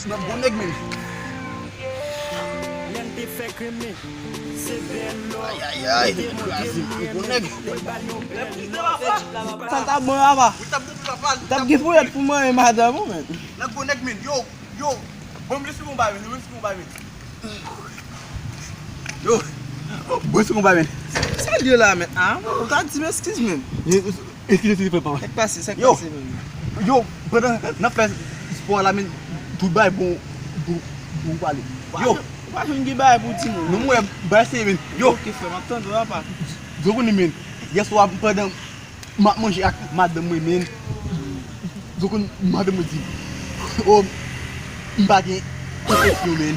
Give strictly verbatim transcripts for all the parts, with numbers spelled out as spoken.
Nan bon nèg, men. Lè l te fè krimen, se bèl lò. Ayayay, kraze m, bon nèg. Sa l t ap bon, papa. Li t ap bon pou papa, li t ap gen poulèt pou manyen madanm ou, men. Nan bon nèg, men. Yo, yo, bon, m jis bon bagay, men, jis bon bagay, men. Yo, bon, jis bon bagay, men. Sa l ye la, men? Ah, ou ka di m eskiz, men. Eskize, eskize, frè, papa. Sa k pase, sa k pase, men? Yo, pandan n ap fè spò la, men, tout bagay bon, bon, bon, pale. Yo. Ou pa fin gen bagay pou di, non? Nou, mwen, bagay serye, men. Yo. Ok, frè, m ap tande w, papa. Yo, konnen, men, yè swa, pandan m ap manje ak madanm mwen, men, yo, konnen, madanm mwen di, o, m pa gen enfeksyon, men.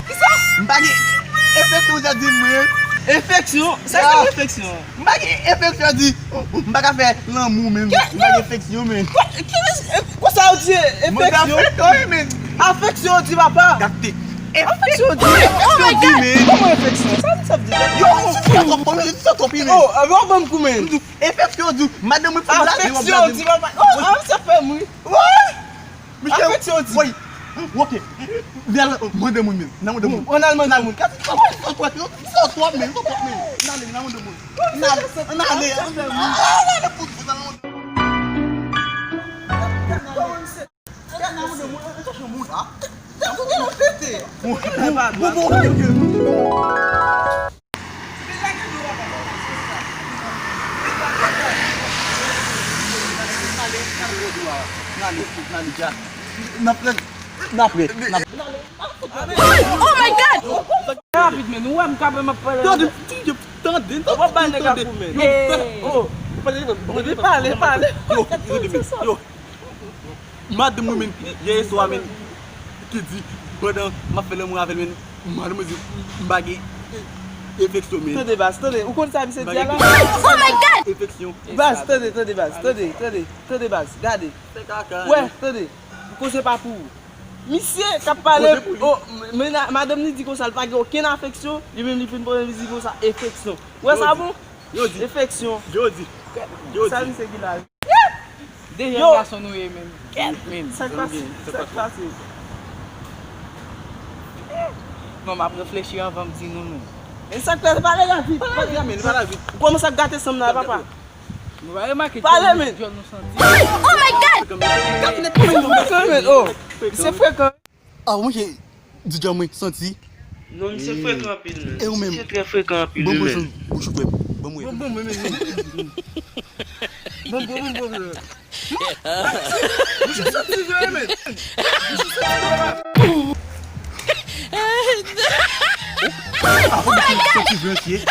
Kisa? M pa gen enfeksyon, sa di mwen. Enfeksyon? Sa se enfeksyon? M pa gen enfeksyon, di. M pa ka fè lanmou, men. M pa gen enfeksyon, men. Konsa yo di enfeksyon? Mwen frekan, men. Afeksyon yo di, papa. Gate. Afeksyon yo di. Oh my God! Kòman enfeksyon? Sa, sa vle di? Yo, se sa twòp, men. Oh, yo ban m kou, men. Enfeksyon yo di. Madanm mwen fè blaze, yo blaze. Afeksyon yo di, papa. Oh, ah, sa fè m ri. Afeksyon di. Woy. Ok. Vin al mande moun, men. Nan mande moun. Ann al mande moun. Kati sa, sa, sa, sa, men, sa, men. Nan ale, nan mande moun. Nan ale, nan ale. Nan ale pou, nan mande moun. Nan mande moun. Chache moun, ah. Bon, bon, bon, ok, ok. Oh my God! Rapid, men, ou wè m ka fè m ap pale. Tande, tande, tande, tande. Pale, pale. Yo, yo, yo. Madanm mwen, men, yè swa, men, ki di, pandan m ap fè lanmou avè l, men, madanm mwen di, m pa gen enfeksyon, men. Tande, baz, tande. Ou konn sa misye di a la? Oh my God! Enfeksyon. Baz, tande, tande, baz, tande, tande, tande, baz, gade. Wè, tande. Koze pa pou ou. Misye k ap pale, oh, men, madanm li di konsa, l pa gen okenn afeksyon, li menm li fin pran, li di konsa, enfeksyon. Wè sa bon? Enfeksyon. Yo di. Yo di. Sa misye ki la. Dezyèm gason nou ye, men. Men. Sa k pase? Sa k pase? Non, m ap reflechi anvan m di nou, men. E sa k pase? Pale rapid. Pale rapid, men, pale rapid. Ou kòmanse ap gate san m nan, papa. Nou pa remake djòl nou santi? Oh my God! Misye frekan, men. Oh, misye frekan. Ah, mwen, di djòl mwen santi. Non, misye frekan anpil, men. E ou menm? Misye trè frekan anpil, wi, men. Bon, bon, bon, bon, bon, men. Bon, bon, bon, bon, men. Misye santi vre, men. Misye santi vre, men. Ah, misye santi vre, mesye.